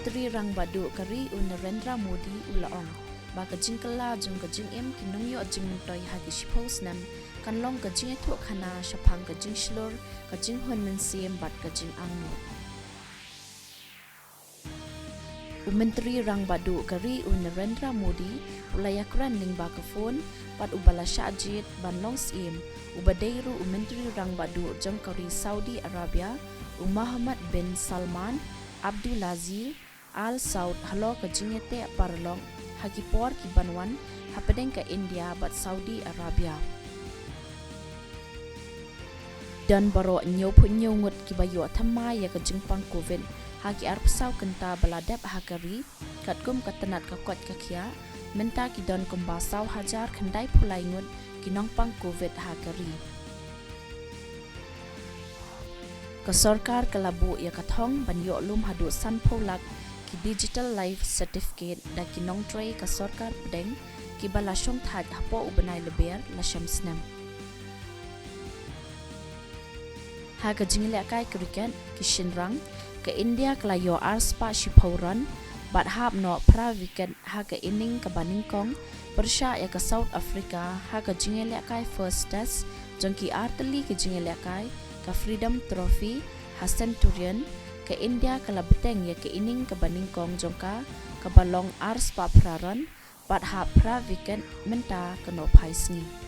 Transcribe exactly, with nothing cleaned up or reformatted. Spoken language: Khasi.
Myntri Rangbah Duh ka ri u Narendra Modi u la ong ba ka jingkylla jong ka jingim ki nongïoh jingmyntoi ha ki shiphew snem kan long ka jingïathuhkhana shaphang ka jingshlur, ka jinghun mynsiem bad ka jingangnud. U Myntri Rangbah Duh ka ri u Narendra Modi u la ïakren lyngba ka phone bad uba la shah jied ban long syiem, uba dei ruh u Myntri Rangbah Duh jong ka ri Saudi Arabia, u Mohammed bin Salman Abdulaziz Al Saud halor ka jingïateh paralok ha ki por ki ban wan hapdeng ka India bad Saudi Arabia. Don baroh hynñiewphew hynñiew ngut kiba ïoh thymmai ïa ka jingpang Covid ha ki arphew saw kynta ba la dep ha ka ri, katkum ka tnat ka koit ka khiah, mynta ki don kumba saw hajar khyndaiphew lai ngut ki nongpang Covid ha ka ri. Ka sorkar ka la buh ïa ka thong ban ïoh lum haduh sanphew lak ki Digital Life Certificate da ki nongtrei ka sorkar pdeng kiba la shongthait hapoh u bnai Lber la shem snem. Ha ka jingïalehkai cricket ki shynrang, ka India ka la ïoh arspah shiphew run bad hap noh phra wicket ha ka inning kaba nyngkong, pyrshah ïa ka South Africa ha ka jingïalehkai first test jong ki artylli ki jingïalehkai ka Freedom Trophy ha Centurion. Ka India ka la bteng ïa ka inning kaba nyngkong jong ka, kaba long arspah phra run bad hap phra wicket mynta ka nohphai sngi.